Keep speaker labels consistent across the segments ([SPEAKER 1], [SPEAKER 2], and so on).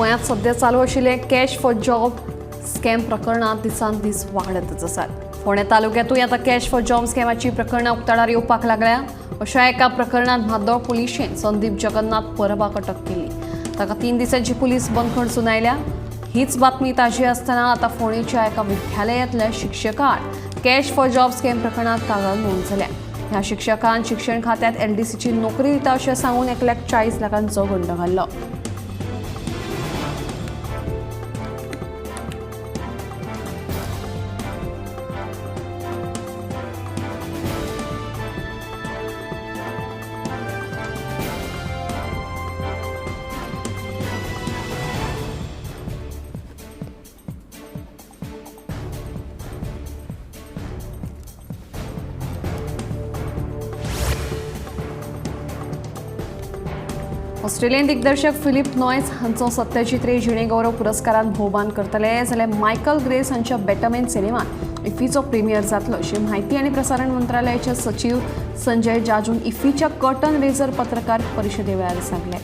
[SPEAKER 1] गोंयांत सध्या चालू आशिल्ले कॅश फॉर जॉब स्कॅम प्रकरणां दिसान दीस वाडतच आसात. फोंडें तालुक्यांतूय आतां कॅश फॉर जॉब स्कॅमाची प्रकरणां उक्ताडार येवपाक लागल्या. अशा एका प्रकरणांत म्हादोळ पुलिशेन संदीप जगन्नाथ परबाक अटक केली. ताका 3 दिसांची पुलीस बंदखण सुनायल्या. हीच बातमी ताजी आसतना आतां फोंडेच्या एका विद्यालयांतल्या शिक्षकान कॅश फॉर जॉब स्कॅम प्रकरणांत कागाळ नोंद जाल्या. ह्या शिक्षकान शिक्षण खात्यात एलडीसीची नोकरी दिता अशें सांगून 1,40 लाखांचो गंड घाल्लो. ऑस्ट्रेलियन दिग्दर्शक फिलिप नॉयस हांचो सत्यजित रे जिणेगौरव पुरस्कारान भोवमान करतले, जाल्यार मायकल ग्रेस हांच्या बॅटमॅन सिनेमात इफ्फीचो प्रीमियर जातलो अशी म्हायती आनी प्रसारण मंत्रालयाचे सचीव संजय जाजून इफ्फीच्या कर्टन रेझर पत्रकार परिशदे वेळार सांगलें.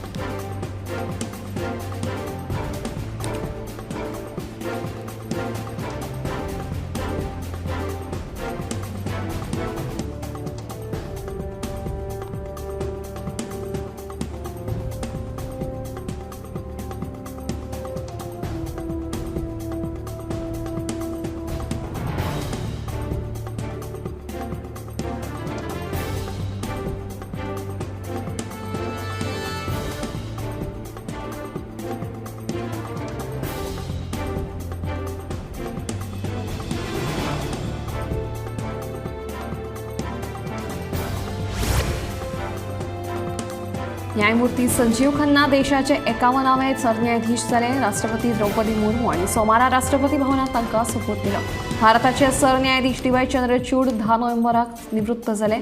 [SPEAKER 1] न्यायमूर्ती संजीव खन्ना देशाचे 51वे सरन्यायाधीश जाले. राष्ट्रपती द्रौपदी मुर्मू आनी सोमारा राष्ट्रपती भवनात तांकां सोपूत दिलो. भारताचे सरन्यायाधीश डी.वाय. चंद्रचूड 10 नोव्हेंबराक निवृत्त जाले.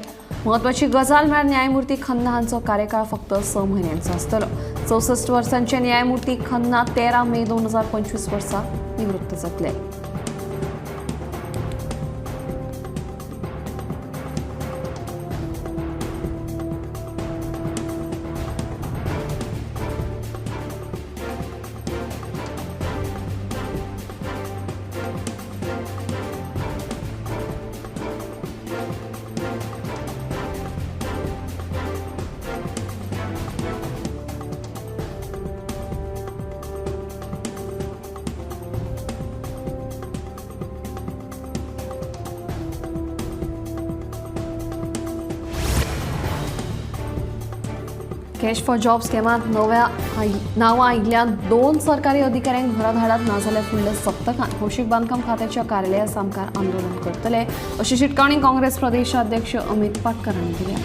[SPEAKER 1] म्हत्वाची गजाल म्हळ्यार न्यायमूर्ती खन्ना हांचो कार्यकाळ फक्त 6 म्हयन्यांचो आसतलो. 64 वर्सांचे न्यायमूर्ती खन्ना 13 मे 2025 वर्सा निवृत्त जातले. कॅश फॉर जॉब स्कॅमात नव्या नांवां आयिल्ल्या 2 सरकारी अधिकाऱ्यांक घरा धाडात, नाजाल्यार फुडल्या सप्तकांत भौशीक बांदकाम खात्याच्या कार्यालया सामकार आंदोलन करतले अशी शिटकावणी काँग्रेस प्रदेशाध्यक्ष अमित पाटकर हांणी दिल्या.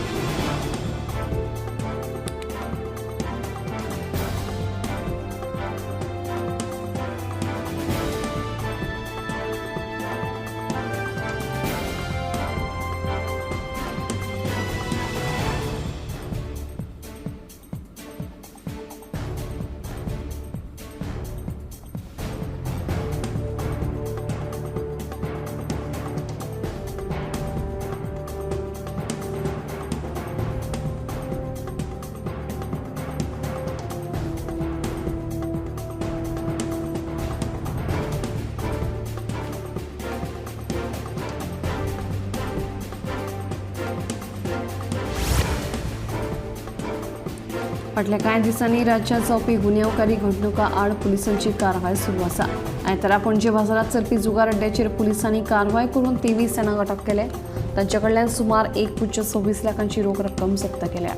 [SPEAKER 1] फाटल्या कांय दिसांनी राज्यात जावपी गुन्यांवकारी घडणुकां आड पुलिसांची कारवाय सुरू आसा. आयतारा पणजे बाजारांत चलपी जुगार अड्ड्याचेर पुलिसांनी कारवाय करून 23 जाणांक अटक केले. तांचे कडल्यान सुमार 1.26 लाखांची रोख रक्कम जप्त केल्या.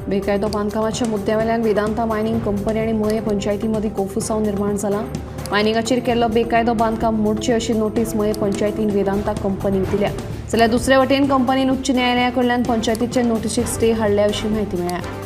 [SPEAKER 1] बेकायदो बांदकामाच्या मुद्द्यावेल्यान वेदांता मायनिंग कंपनी आनी मये पंचायती मदीं कोफुसांव निर्माण जाला। मायनिंगाचेर केल्लो बेकायदो बांदकाम मोडचे अशी नोटीस मये पंचायतीन वेदांता कंपनीक दिल्या। जाल्यार दुसरे वटेन कंपनीन उच्च न्यायालया कडल्यान पंचायतीचे नोटीसीक स्टे हाडल्या अशी म्हायती मेळ्ळ्या।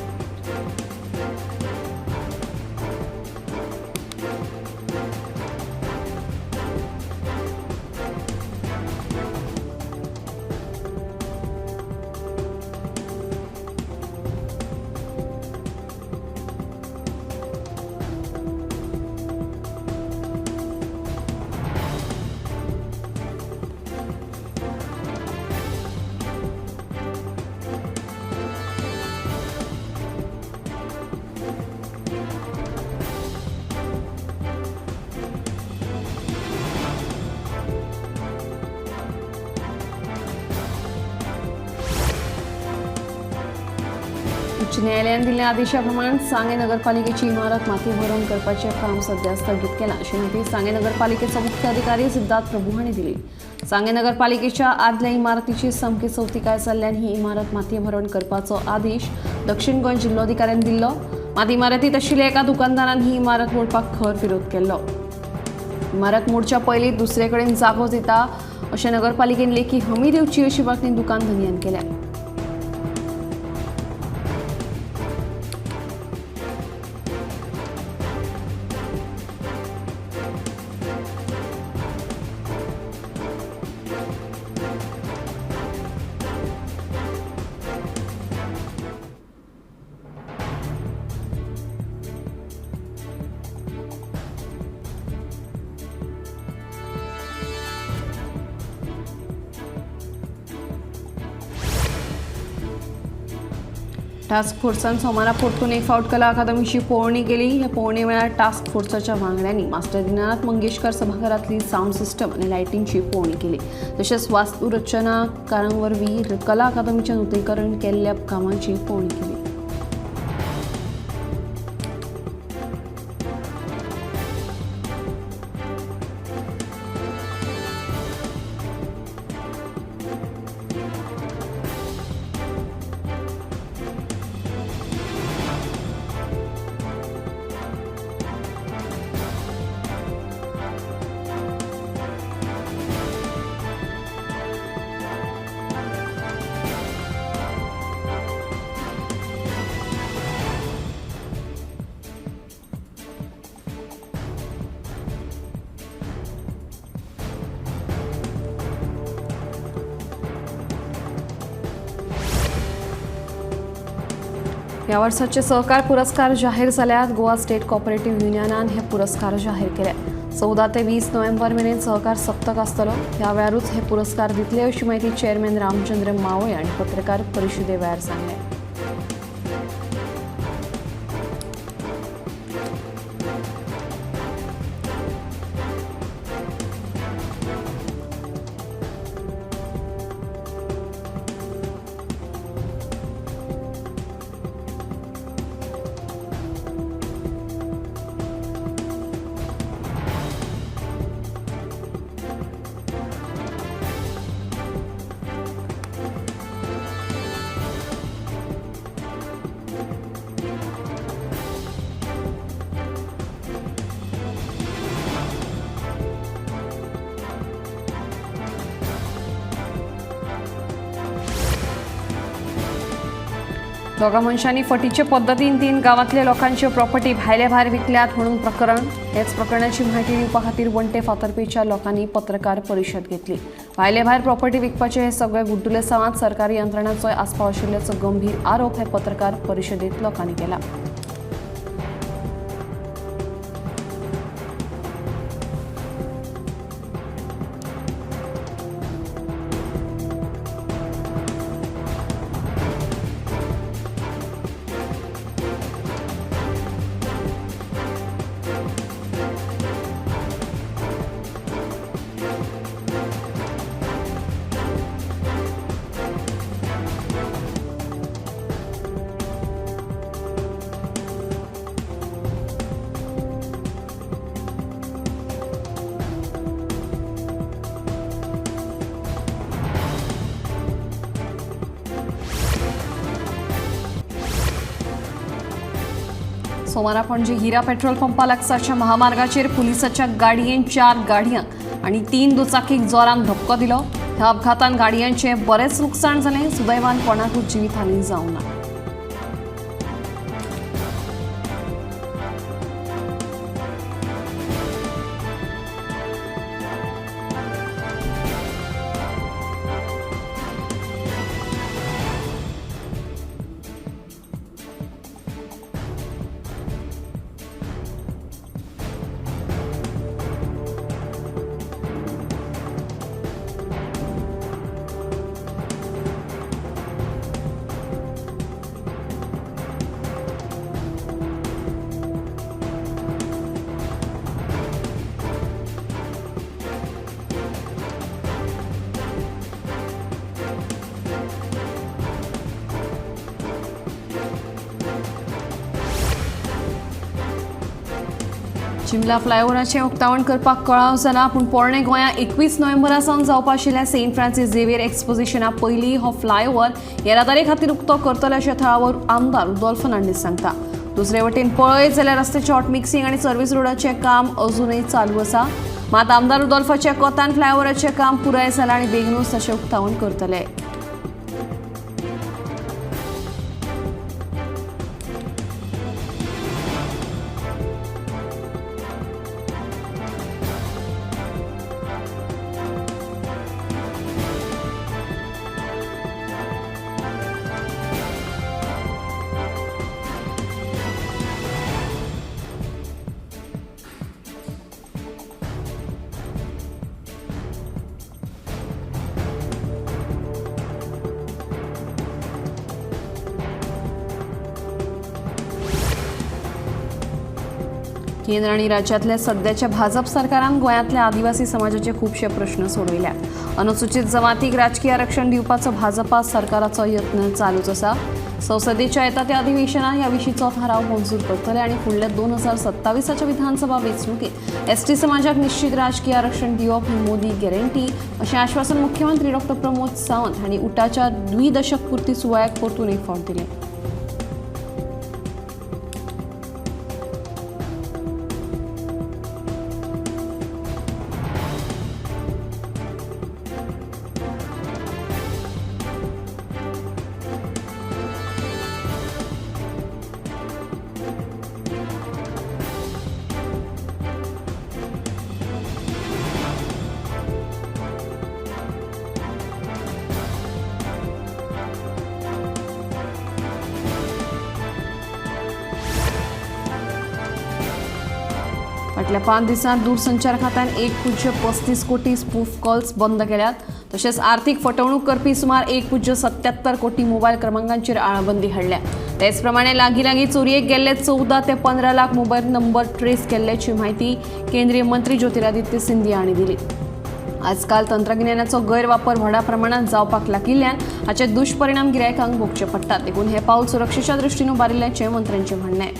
[SPEAKER 1] उच्च न्यायालयान दिल्ल्या आदेशाप्रमाण सांगे नगरपालिकेची इमारत माती भरून करपाचें काम सध्या स्थगीत केलां अशी माहिती सांगे नगरपालिकेचो मुख्य अधिकारी सिद्धार्थ प्रभू हांणी दिली। सांगे नगरपालिकेच्या आदल्या इमारतीची सामकी सवतिकाय जाल्ल्यान ही इमारत माती भरवण करपाचो आदेश दक्षिण गोंय जिल्लोधिकाऱ्यान दिल्लो। मात इमारतींत आशिल्ल्या एका दुकानदारान ही इमारत मोडपाक खर विरोध केल्लो। इमारत मोडच्या पयलीं दुसरे कडेन जागो दिता अशें नगरपालिकेन लेखी हमी दिवची अशी मागणी दुकान धनयान केल्या। टास्क फोर्सान सोमारा परतून एक फावट कला अकादमीची पळोवणी केली। हे पळोवणे वेळार टास्क फोर्साच्या वांगड्यांनी मास्टर दीनानाथ मंगेशकर सभाघरांतली सावंड सिस्टम आनी लायटींगची पळोवणी केली। तशेंच वास्तुरचनाकारां वरवीं कला अकादमीचें नूतनीकरण केल्ल्या कामाची पळोवणी केली। ह्या वर्साचे सहकार पुरस्कार जाहीर जाल्यात। गोवा स्टेट कॉपरेटिव्ह युनियनान हे पुरस्कार जाहीर केले। 14 ते 20 नोव्हेंबर मेरेन सहकार सप्तक आसतलो। ह्या वेळारूच हे पुरस्कार दितले अशी माहिती चेअरमॅन रामचंद्र मावळे आनी पत्रकार परिशदे वेळार सांगलें। दोगा मनशांनी फटीचे पद्दतीन 3 गांवांतल्या लोकांच्यो प्रॉपर्टी भायले भायर विकल्यात म्हणून प्रकरण। हेच प्रकरणाची माहिती दिवपा खातीर वंटे फातर्पेच्या लोकांनी पत्रकार परिशद घेतली। भायले भायर प्रॉपर्टी विकपाचे हे सगळे गुड्डुले सावांत सरकारी यंत्रणांचोय आस्पाव आशिल्ल्याचो गंभीर आरोप हे पत्रकार परिशदेंत लोकांनी केला। सोमारा पणजे हिरा पेट्रोल पंपा लागसारच्या महामार्गाचेर पुलिसाच्या गाडयेन 4 गाडयांक आनी 3 दुचाकीक जोरान धपको दिलो. ह्या अपघातान गाडयांचें बरेंच लुकसाण जालें. सुदैवान कोणाकूच जिवीतहानी जावंक ना. चिमला फ्लायओव्हराचें उक्तावण करपाक कळाव जाला, पूण पोरणे गोंया 21 नोव्हेंबरा सावन जावपा आशिल्ल्या सेंट फ्रांसीस झेवियर एक्सपोजिशना पयलीं हो फ्लायओव्हर येरादारी खातीर उक्तो करतले अशें थळावो आमदार रुदोल्फ फर्नांडीस सांगता. दुसरे वटेन पळयत जाल्यार रस्त्याचें हॉट मिक्सिंग आनी सर्व्हिस रोडाचें काम अजुनूय चालू आसा. मात आमदार रुदोल्फाच्या कोतान फ्लायओव्हराचें काम पुराय जालां आनी बेगीनूच ताचें उक्तावण करतले. केंद्र आनी राज्यांतल्या सद्याच्या भाजप सरकारान गोंयांतल्या आदिवासी समाजाचे खुबशे प्रश्न सोडयल्यात. अनुसूचित जमातीक राजकीय आरक्षण दिवपाचो भाजपा सरकाराचो यत्न चालूच आसा. संसदेच्या येता त्या अधिवेशनात ह्या विशींचो थाराव मंजूर करतले आनी फुडल्या 2027 विधानसभा वेंचणुकेंत एसटी समाजाक निश्चित राजकीय आरक्षण दिवप ही मोदी गॅरंटी अशें आश्वासन मुख्यमंत्री डॉक्टर प्रमोद सावंत हांणी उटाच्या द्विदशक पुर्ती सुवाळ्याक परतून एक फावट दिलें. फाटल्या 5 दिसांत दूरसंचार खात्यान 1.35 कोटी स्पूफ कॉल्स बंद केल्यात. तशेंच आर्थिक फटवणूक करपी सुमार 1.77 कोटी मोबायल क्रमांकांचेर आळाबंदी हाडल्या. तेच प्रमाणे लागीं लागीं चोरयेक गेल्ले 14 ते 15 लाख मोबायल नंबर ट्रेस केल्ल्याची म्हायती केंद्रीय मंत्री ज्योतिरादित्य सिंधिया हांणी दिली. आजकाल तंत्रगिन्यानाचो गैरवापर व्हडा प्रमाणात जावपाक लागिल्ल्यान हाचे दुश्परिणाम गिरायकांक भोगचे पडटात. देखून हें पावल सुरक्षेच्या दृश्टीन उबारिल्ल्याचें मंत्र्यांचें म्हणणें.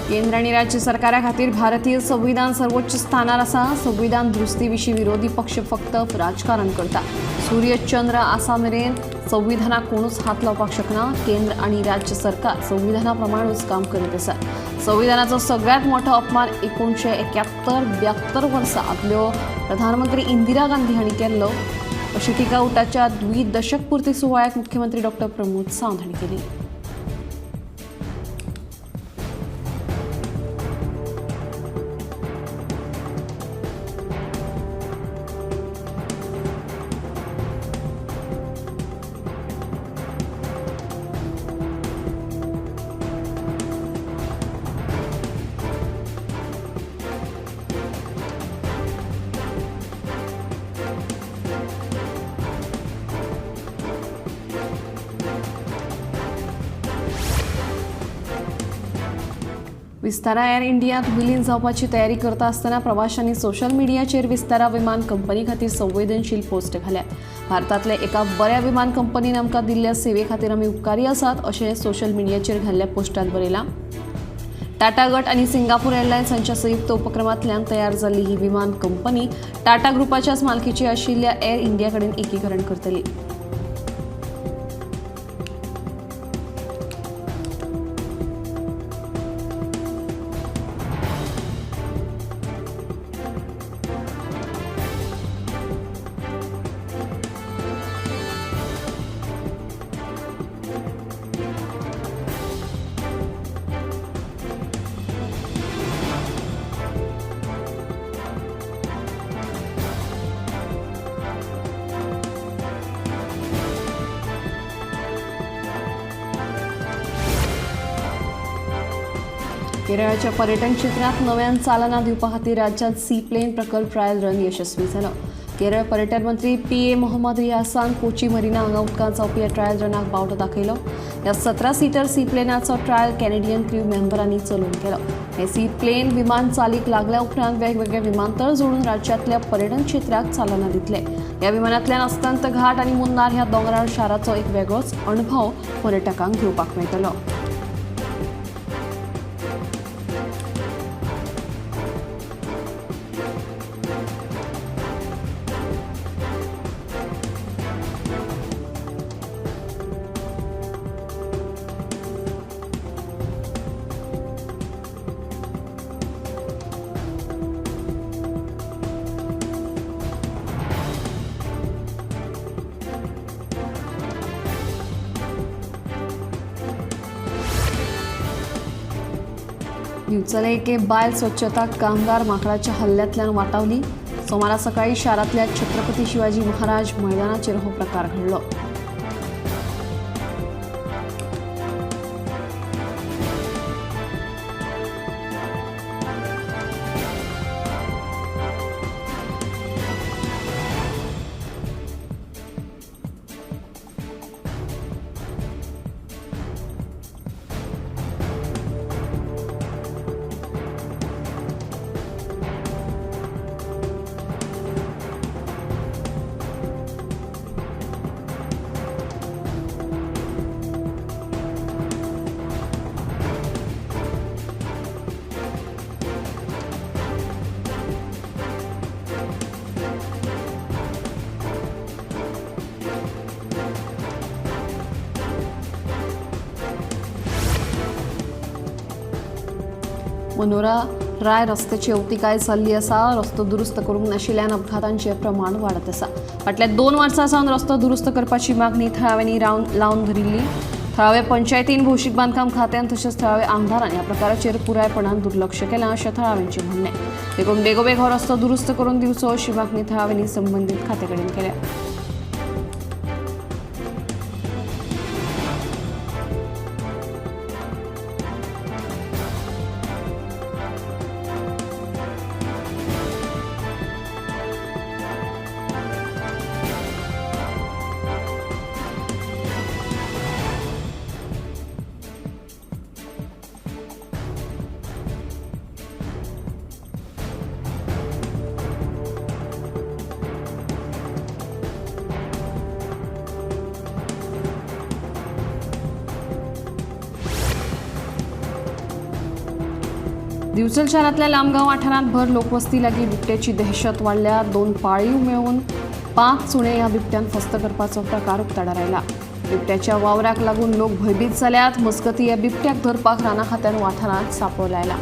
[SPEAKER 1] केंद्र आनी राज्य सरकारा खातीर भारतीय संविधान सर्वोच्च स्थानार आसा. संविधान दुरुस्ती विशीं विरोधी पक्ष फक्त राजकारण करता. सूर्य चंद्र आसा मेरेन संविधानाक कोणूच हात लावपाक शकना. केंद्र आनी राज्य सरकार संविधाना प्रमाणूच काम करीत आसा. संविधानाचो सगळ्यांत मोठो अपमान 1971-72 वर्सां आदल्यो प्रधानमंत्री इंदिरा गांधी हांणी केल्लो अशी टिका उटाच्या द्विदशक पुर्ती सुवाळ्याक मुख्यमंत्री डॉक्टर प्रमोद सावंत हांणी केली. विस्तारा एअर इंडियांत विलीन जावपाची तयारी करता आसतना प्रवाशांनी सोशल मिडियाचेर विस्तारा विमान कंपनी खातीर संवेदनशील पोस्ट घाल्यात. भारतांतल्या एका बऱ्या विमान कंपनीन आमकां दिल्ल्या सेवे खातीर आमी उपकारी आसात अशें सोशल मिडियाचेर घाल्ल्या पोस्टांत बरयलां. टाटा गट आनी सिंगापूर एअरलायन्स हांच्या संयुक्त उपक्रमांतल्यान तयार जाल्ली ही विमान कंपनी टाटा ग्रुपाच्याच मालकीची आशिल्ल्या एअर इंडिया कडेन एकीकरण करतली. केरळाच्या पर्यटन क्षेत्रात नव्यान चालना दिवपा खातीर राज्यात सी प्लेन प्रकल्प ट्रायल रन यशस्वी जालो. केरळ पर्यटन मंत्री पी.ए. मोहम्मद रियासान कोची मरिना हांगा उदकांत जावपी ह्या ट्रायल रनाक बावटो दाखयलो. ह्या 17 सीटर सी प्लेनाचो ट्रायल कॅनेडियन क्रू मेंबरांनी चलोवन केलो. हे सी प्लेन विमान चालीक लागल्या उपरांत वेगवेगळे विमानतळ जोडून राज्यांतल्या पर्यटन क्षेत्राक चालना दितले. ह्या विमानांतल्यान अस्तंत घाट आनी मुन्नार ह्या दोंगराळ शाराचो एक वेगळोच अणभव पर्यटकांक घेवपाक मेळटलो. दिवचले एके बायल स्वच्छता कामगार माकडाच्या हल्ल्यांतल्यान वाटावली. सोमारा सकाळी शारांतल्या छत्रपती शिवाजी महाराज मैदानाचेर हो प्रकार घडलो. मनोरा राय रस्त्याची अवतिकाय जाल्ली आसा. रस्तो दुरुस्त करूंक नाशिल्ल्यान अपघातांचें प्रमाण वाडत आसा. फाटल्या 2 वर्सां सावन रस्तो दुरुस्त करपाची मागणी थळाव्यांनी लावन धरिल्ली. थळाव्या पंचायतीन, भौशीक बांदकाम खात्यान तशेंच थळाव्या आमदारान ह्या प्रकाराचेर पुरायपणान दुर्लक्ष केलां अशें थळाव्यांचें म्हणणें. देखून बेगोबेग हो रस्तो दुरुस्त करून दिवचो अशी मागणी थळाव्यांनी संबंदीत खात्या कडेन केल्या. दिवचल शहरातल्या लामगाव वाठारांत भर लोकवस्ती लागीं बिबट्याची दहशत वाडल्या. 2 पाळीव मेळून 5 सुणे ह्या बिबट्यान फस्त करपाचो प्रकार उक्ताडार आयला. बिबट्याच्या वावराक लागून लोक भयभीत जाल्यात. मजगतीं ह्या बिबट्याक धरपाक राना खात्यान वाठारांत सांपळो लायला.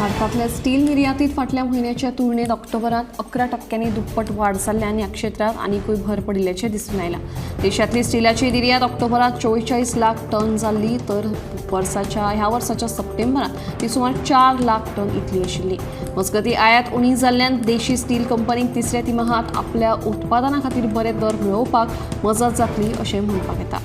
[SPEAKER 1] भारतांतल्या स्टील निर्यातीत फाटल्या म्हयन्याच्या तुलनेत ऑक्टोबरात 11% दुप्पट वाड जाल्ल्यान ह्या क्षेत्रात आनिकूय भर पडिल्ल्याचें दिसून आयलां. देशांतली स्टिलाची निर्यात ऑक्टोबरात 44 लाख टन जाल्ली, तर ह्या वर्साच्या सप्टेंबरात ती सुमार 4 लाख टन इतली आशिल्ली. मजगतीं आयात उणी जाल्ल्यान देशी स्टील कंपनीक तिसऱ्या तिमाहात आपल्या उत्पादना खातीर बरे दर मेळोवपाक मजत जातली अशें म्हणपाक येता.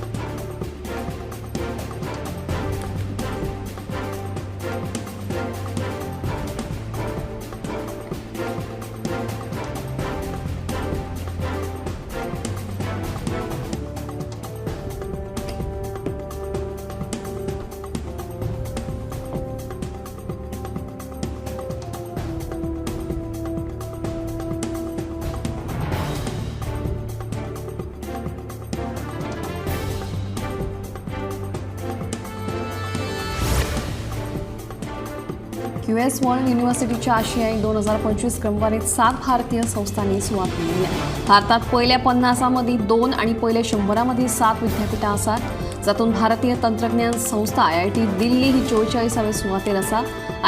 [SPEAKER 1] क्यूएस वर्ल्ड युनिव्हर्सिटीच्या आशियाई 2025 क्रमवारीत 7 भारतीय संस्थांनी सुवात मेळयल्या. भारतात पयल्या 50 मदीं 2 आनी पयल्या 100 मदीं 7 विद्यापीठां आसात, जातूंत भारतीय तंत्रज्ञान संस्था IIT Delhi ही 44वे सुवातेर आसा,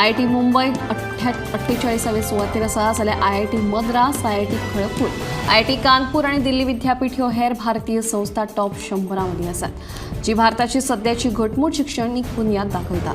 [SPEAKER 1] IIT Mumbai 48वे सुवातेर आसा, जाल्यार IIT Madras, IIT Kharagpur, IIT Kanpur आनी दिल्ली विद्यापीठ ह्यो हेर भारतीय संस्था टॉप 100 मदीं आसात, जी भारताची सद्याची घटमूट शिक्षणीक बुन्याद दाखयता.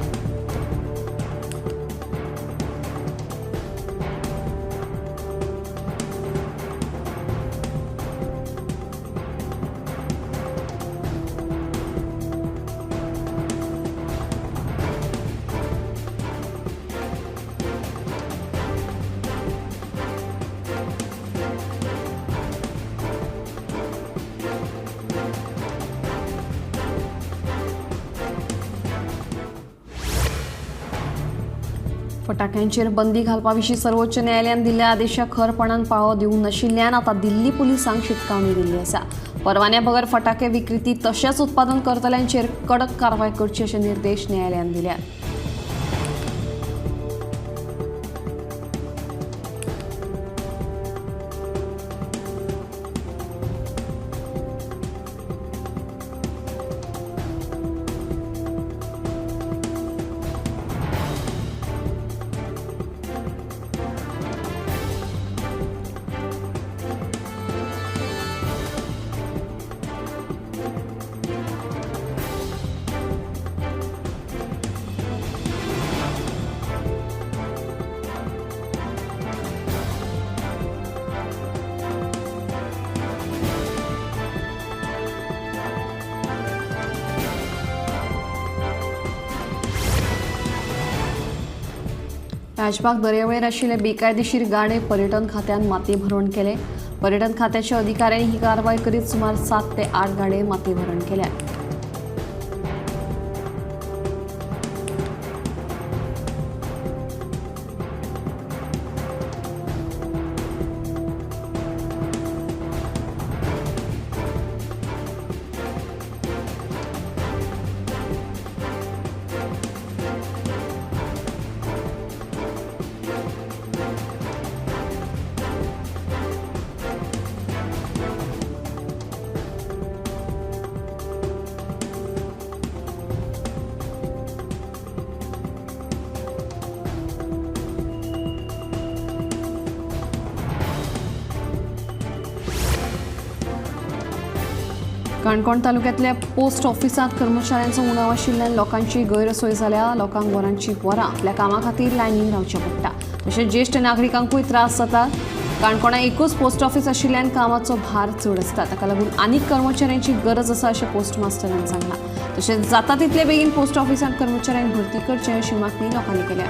[SPEAKER 1] फटाक्यांचेर बंदी घालपा विशीं सर्वोच्च न्यायालयान दिल्ल्या आदेशाक खरपणान पाळो दिवंक नाशिल्ल्यान आतां दिल्ली पुलिसांक शिटकावणी दिल्ली आसा. परवान्या बगर फटाके विक्रेती तशेंच उत्पादन करतल्यांचेर कडक कारवाय करची अशे निर्देश न्यायालयान दिल्यात. राजबाग दर्यावेळेर आशिल्ले बेकायदेशीर गाडे पर्यटन खात्यान माती भरवण केले. पर्यटन खात्याच्या अधिकाऱ्यांनी ही कारवाय करीत सुमार 7 ते 8 गाडे माती भरवण केल्या. काणकोण तालुक्यांतल्या पोस्ट ऑफिसांत कर्मचाऱ्यांचो उणाव आशिल्ल्यान लोकांची गैरसोय जाल्या. लोकांक वरांची वरां आपल्या कामा खातीर लायनीन रावचें पडटा. तशेंच ज्येश्ठ नागरिकांकूय त्रास जातात. काणकोणा एकूच पोस्ट ऑफिस आशिल्ल्यान कामाचो भार चड आसता. ताका लागून आनीक कर्मचाऱ्यांची गरज आसा अशें पोस्ट मास्टरान सांगलां. तशेंच जाता तितले बेगीन पोस्ट ऑफिसांत कर्मचाऱ्यांक भरती करची अशी मागणी लोकांनी केल्या.